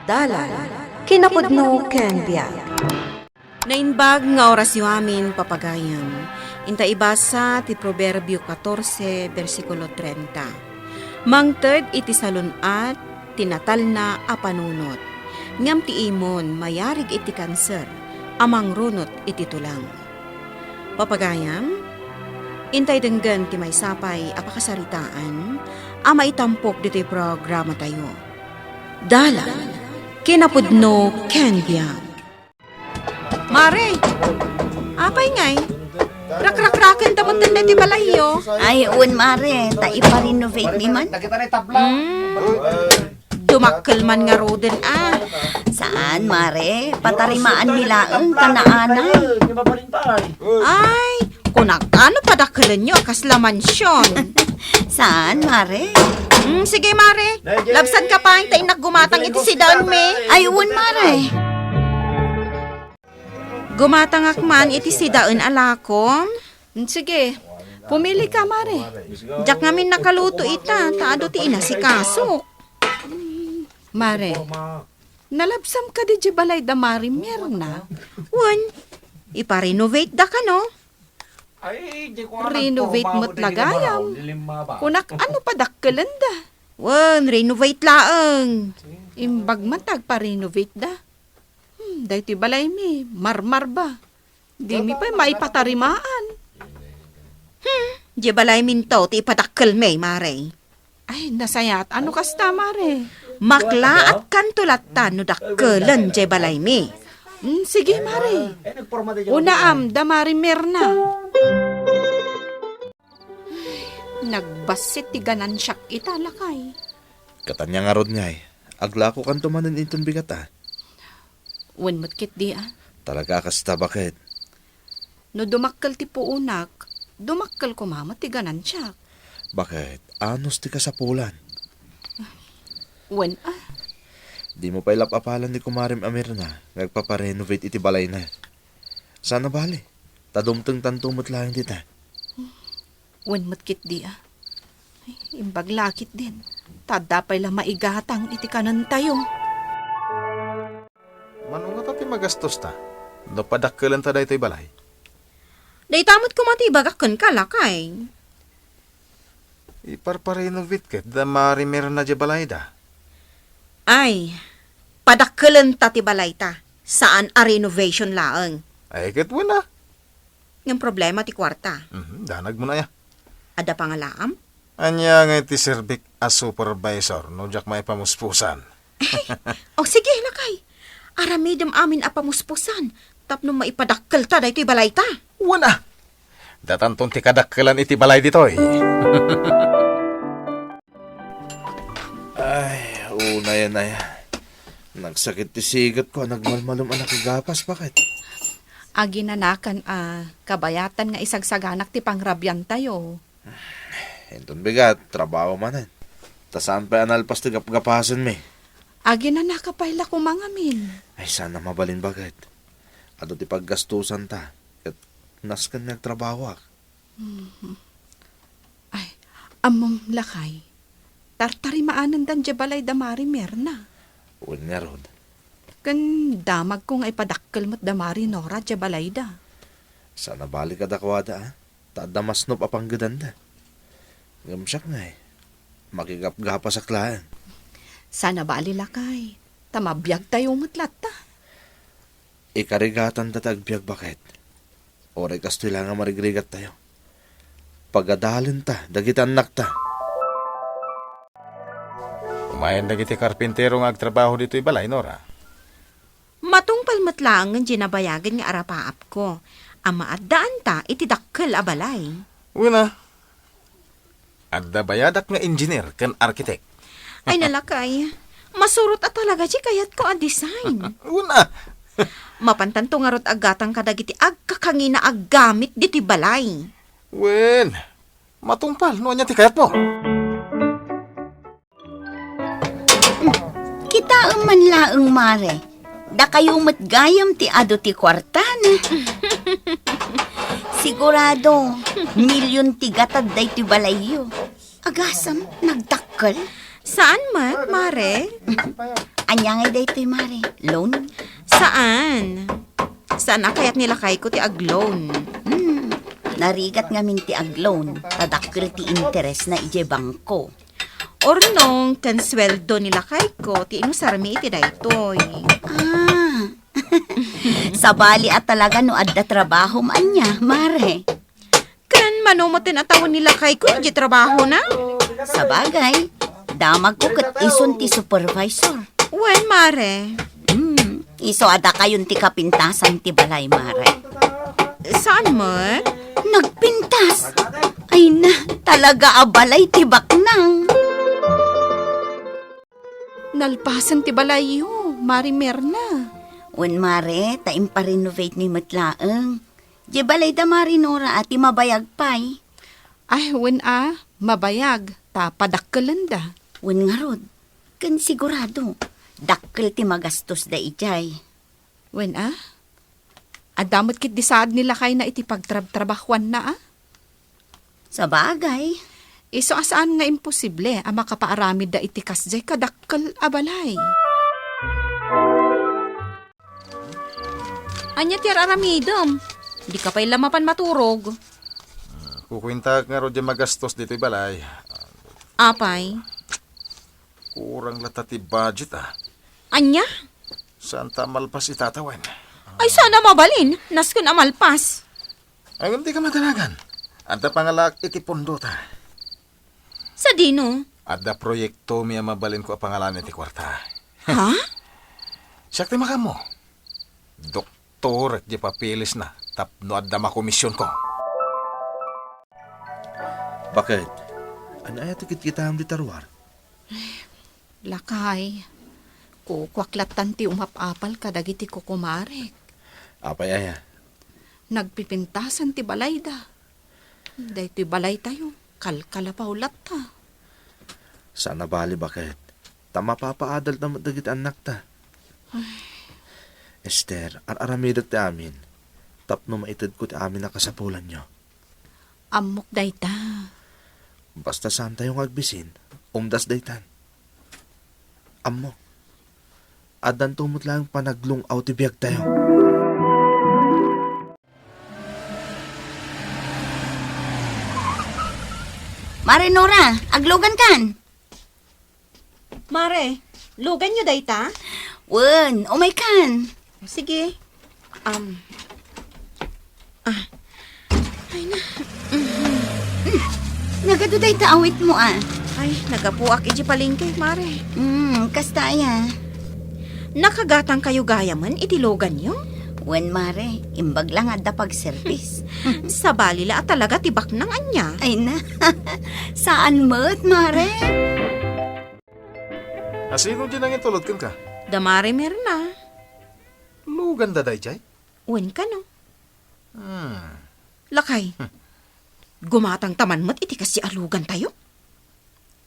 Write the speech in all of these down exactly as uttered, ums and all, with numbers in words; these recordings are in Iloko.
Dalan, kinapudno ken biag. Naimbag nga orasyo amin, papagayam. Inta ibasa ti Proverbio catorce, bersikulo treinta. Mangted iti salun-at ti natalna a panunot, ngem ti imon mayarig iti kanser a mangrunot iti tulang. Papagayam, intay denggen ti maysa pay a pakasaritaan a maitampok ditoy programatayo. Dalan, kinapudno ken biag. Mare, apay ngay? Rakrakraken ta met daytoy balayyo. Ay, wen, mare, ta ipa-renovate mi man. Mm. Dumakkel man ngaruden, a. Saan, mare? Patarimaan mi laeng, ta naanay. Ay, kunak, ano padakkelenyo a kasla mansion? Saan, mare? Mm, sige, mare. Labsanka pay, ta innak gumatang iti sidaenmi. Ay, wen, mare. Gumatangak man iti sidaen a lakom. Mm, sige, pumilika, mare. Diak ngamin nakaluto ita, ta adu ti inasikaso. Mare, nalabsam kadi diay balay da Mare Mirna? Wen, ipa-renovate da kano? Renovate met la gayam. Kunak, ano padakkelenda? Wen, renovate laeng. Imbag man ta agpa-renovate da. Hmm, daytoy balaymi, marmar ba? Dimi pay maipatarimaan. Hmm, diay balayminto ti ipadakkelmi, mare. Ay, nasayaat. Ano kasta, mare? Maklaatkanto latta no dakkelen diay balaymi. Hmm, sige, mare. Unaam da Mare Mirna. Nagbassit ti ganansiak ita, lakay. Ket ania ngarud ngay, aglakokanto manen inton bigat a? Wen met ketdi a. Talaga a kasta, baket? No dumakkel ti puonak, dumakkel koma met ti ganansiak. Baket, anus ti kasapulan. Wen a. Dimo pay lap-apalan ni kumarem a Mirna nga agpaparenovate iti balayna. Saan a bale, ta dumtengtanto met laeng dita. Wen met ketdi a. Ay, imbag la ketdin, ta adda pay la maigatang iti kanentayo. Mano ngata ti magastosta no padakkelenta daytoy balay? Dayta met koma ti ibagak kenka, lakay. Iparparenovate ket da Mare Mirna diay balayda. Ay, padakkelenta ti balayta. Saan a renovation laeng. Ay, ket wen a. Ngem problema ti kuarta. Mhm, danag mo na ya. Adda pangalaam? Ania nga iti serbik a supervisor no diak maipamuspusan? O sige, lakay. Aramidem amin a pamuspusan tapno maipadakkelta daytoy balayta. Wen a. Datanton ti kadakkelan iti balay ditoy. Ay, unay, unay. Nagsakit ti sigetko a nagmalmalem a nakigapas, baket? Aginanakan a kabayatan nga isagsaganak ti pangrabiantayo. Inton bigat, trabaho manen. Ta saan pay a nalpas ti gapgapasenmi. Aginanaka pay la koma ngamin. Ay, saan a mabalin, baket? Adu ti paggastusanta, ket nasken nga agtrabahoak. Mhm. Ay, ammom, lakay, tartarimaanendan diay balay da Mare Mirna. Wen ngarud. Ken damagko nga ipadakkel met da Mare Nora diay balayda. Saan a bale kadakuada, a? Ta adda masnop a panggedanda. Ngem siak ngay, makigapgapasak laeng. Saan a bale, lakay, ta mabiagtayo met latta. Ikarigatanta ti agbiag, baket. Uray kastoy la nga marigrigattayo. Pagadalenta dagiti annakta. Umayen dagiti karpintero nga agtrabaho ditoy balay, Nora. Matungpal met laengen diay nabayagen nga arapaapko a maaddaanta iti dakkel a balay. Wen a. Adda bayadak nga engineer ken architect. Ay, nalakay. Masurot a talaga diay kayatko a design. Wen a. Mapantanto ngarud a gatang kadagiti agkakangina a gamit ditoy balay. Wen, matungpal no ania ti kayatmo. Kitaem man laeng, Mare. Dakayo met gayam ti adu ti kuarta, ne? Sigurado, milyon ti gatad daytoy balayyo. Agasam, nagdakkel? Saan met, Mare? Ania ngay daytoy, Mare? Loan? Saan? Saan a kayat ni lakayko ti agloan? Hmm, narigat ngamin ti agloan, ta dakkel ti interesna idiay bangko. Urnong ken sueldo ni lakayko ti inusarmi iti daytoy. Ah, sabali a talaga no adda trabahom ania, Mare. Ken mano met ti atawen ni lakayko idiay trabahona? Sabagay, damagko ket isun ti supervisor. Wen, Mare. Hmm, isu a dakayon ti kapintasan ti balay, Mare. Saan met? Nagpintas! Ay na, talaga a balay ti baknang! Nalpasen ti balayyo, Mare Mirna. Wen, Mare, ta imparenovate mi met laeng. Diay balay da Mare Nora a ti mabayag pay. Ay, wen a, mabayag, ta padakkelenda. Wen ngarud, ken sigurado, dakkel ti magastos da idiay. Wen a, adda met ketdi saad ni lakayna iti pagtrabtrabahuanna a? Sabagay. Isu a saan nga imposible a makapaaramidda iti kasdiay kadakkel a balay. Ania ti ar-aramidem? Dika pay la mapan maturog. Kukuentaek ngarud diay magastos ditoy balay. Apay? Kurang latta ti budget, ah. Ania? Saanta a malpas ita tawen. Ay, saan a mabalin? Nasken a malpas. Ay, ngem dika madanagan. Adda pangalaak iti pondota. Sadino? Adda proyektomi a mabalinko a pangalaan iti kuarta. Ha? Siak ti makaammo. Doktorek diay papeles na tapno adda makomisionko. Baket, ania ti kitkitaem dita ruar? Lakay, kukuak lattan ti umap-apal kadagiti kukumarek. Apay aya? Nagpipintasan ti balayda. Daytoy balaytayo, kalkalapaw latta. Saan a bali, baket. Ta mapapaadalta met dagiti annakta. Ay. Ester, ar-aramidek ti amin. Tapno maitedko ti amin a kasapulanyo. Ammok dayta. Basta saantayo nga agbisin, umdas daytan. Ammok. Addanto met laeng panaglung-aw ti biagtayo. Mare Nora, aglugankan. Mare, luganyo dayta? Wen, umaykan. Sige. Um, ah. Ay na. Nagadu dayta awitmo, ah. Ay, naggapuak iti palengke, Mare. Hmm, kasta aya. Nakagatangkayo gayamen iti luganyo? Wen, Mare, imbag la nga adda pagservis. Sabali la a talaga ti baknang ania. Ay na, saan met, Mare? Asino di nangitulod kenka? Da Mare Mirna. Luganda daydiay? Wen kano. Hmm. Lakay, gumatangta man met iti kasdi a lugantayo?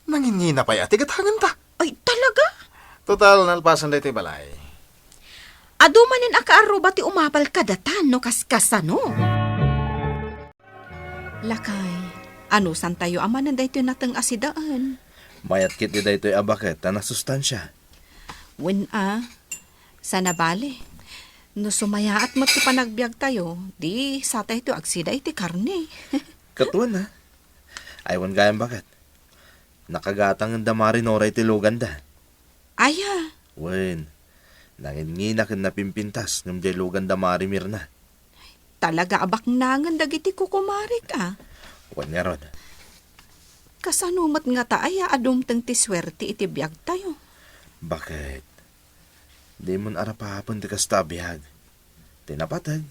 Nanginngina pay a ti gatangenta. Ay, talaga? Total, nalpasen daytoy balay. Adu manen a kaarruba ti umapal kadatan no kaskasano. Lakay, anusantayo a manen daytoy nateng a sidaen? Mayat ketdi daytoy a baket ta nasustansia. Wen a, saan a bali. No sumayaat met ti panagbiagtayo, di satayto agsida iti karne. Ket wen a. Ay, wen gayam baket. Nakagatangen da Mare Nora iti luganda. Aya? Wen, nanginngina ken napimpintas ngem diay luganda Mare Mirna. Talaga a baknangen dagiti kukumarek a. Wen ngarud. Kasano met ngata aya a dumteng ti suerte iti biagtayo? Baket, dimon arapapen ti kasta a biag. Ti napateg,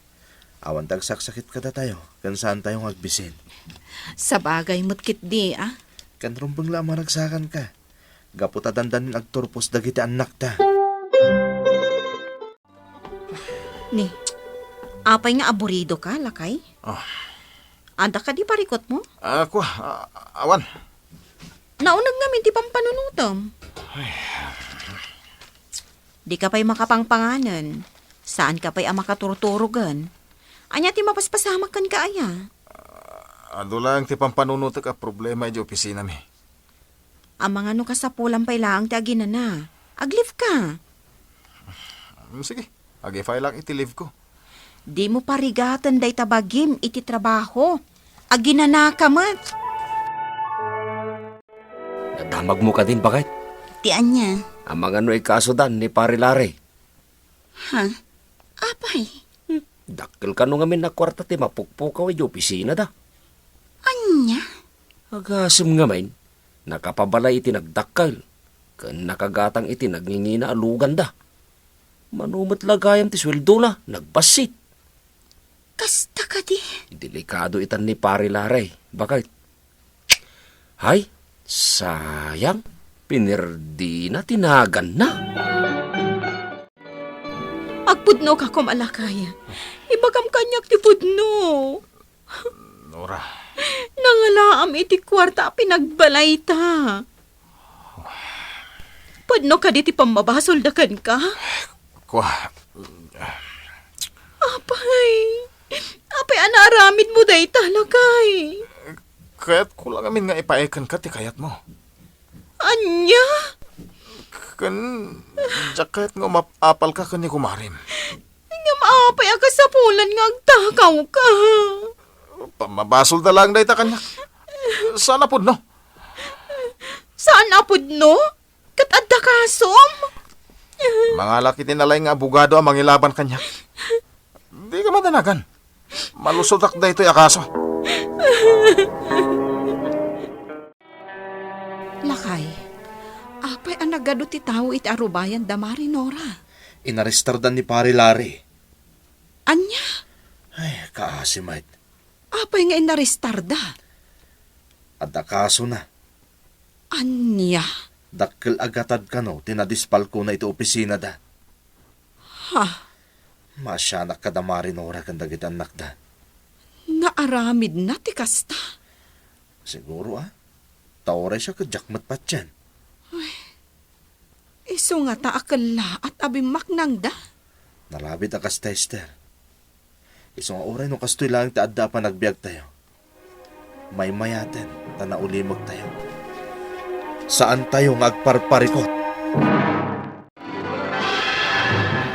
awan ti agsaksakit kadatayo, ken saantayo nga agbisin. Sabagay met ketdi, a? Ken rumbeng la a maragsakanka, gapu ta dandanin agturpos dagiti annakta. Ni, apay nga aburidoka, lakay? Ah. Adda kadi parikutmo? Ah, kua, ah, awan. Nauneg ngamin ti pampanunotem. Ay. Dika pay makapangpanganen. Saanka pay a makaturturogen. Ania ti mapaspasamak kenka aya? Ah, adu laeng ti pampanunotek a problema idiay opisinami. Amangan no kasapulan pay laeng ti aginana. Ag-leave ka. Mm, sige, ag-i-file-ak iti leave ko. Dimo parigaten dayta bagim iti trabaho. Aginanaka met. Nadamagmo kadin, baket? Ti ania? Amangan no ikasodan ni Pare Larry. Ha? Apay? Hmm, dakkel kano ngamin a kuarta ti mapukpukaw iti opisinada. Ania? Agasem ngamin, nakapabalay iti nagdakkel, ken nakagatang iti nagngingina a luganda. Mano met la gayam ti sueldona, nagbassit. Kasta kadi? Delikado itan ni Pare Larry, baket? Hay, sayang, pinerdina ti naganna. Agpudno ka koma, lakay. Ibagam kaniak ti pudno. Nora. Nangalaam iti kuarta a pinagbalayta. Pudno kadi ti pammabasolda kenka? Kua. Apay. Apay a naaramidmo dayta, lakay? Kayatko la ngamin nga ipaay kenka ti kayatmo. Ania? Ken, diak kayat nga umap-apalka ken ni kumarem. Ngem apay a kasapulan nga agtakawka? Pammabasolda laeng dayta kaniak. Saan a pudno? Saan a pudno? Ket adda kasom? Mangalak iti nalaing nga abogado a mangilaban kaniak. Dika madanagan. Malusodak daytoy a kaso. Lakay, apay a nagadu ti tao iti arubayan da Mari Nora? Inarestarda ni Pare Larry. Ania? Ay, kaasi met. Apay nga inarestarda? Adda kasona. Ania? Dakkel a gatad kano ti nadispalkona iti opisinada. Ha? Maasianak kada Mari Nora ken dagiti annakda. Naaramidna ti kasta? Siguro, a. Ta uray siak ket diak met patien. Ay, isu ngata a kellaat a bimmaknangda? Nalabit a kasta, Esther. Isu nga uray no kastoy laeng ti adda a panagbiagtayo, maymayaten ta naulimektayo. Saantayo nga agparparikut.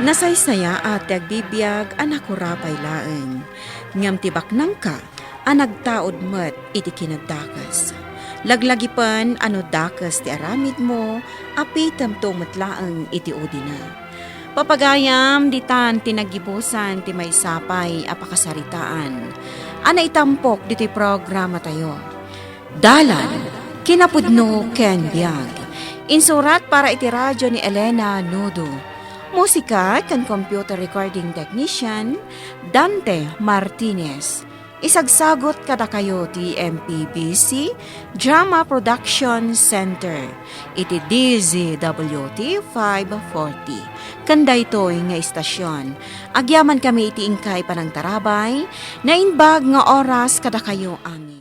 Nasaysayaat ti agbibiag a nakurapay laeng, ngem ti baknangka a nagtaud met iti kinadakes. Laglagipen a no dakes ti aramidmo, apitemto met laeng iti udina. Papagayam, ditan ti naggibusan ti maysa pay a pakasaritaan a naitampok ditoy programatayo. Dalan, kinapudno ken biag. Insurat para iti radio ni Elena Nudo. Musika ken computer recording technician, Dante Martinez. Isagsagut kadakayo ti M P B C Drama Production Center iti D Z W T five forty. Ken daytoy nga istasyon, agyamankami iti inkay panangtarabay, naimbag nga oras kadakayo amin.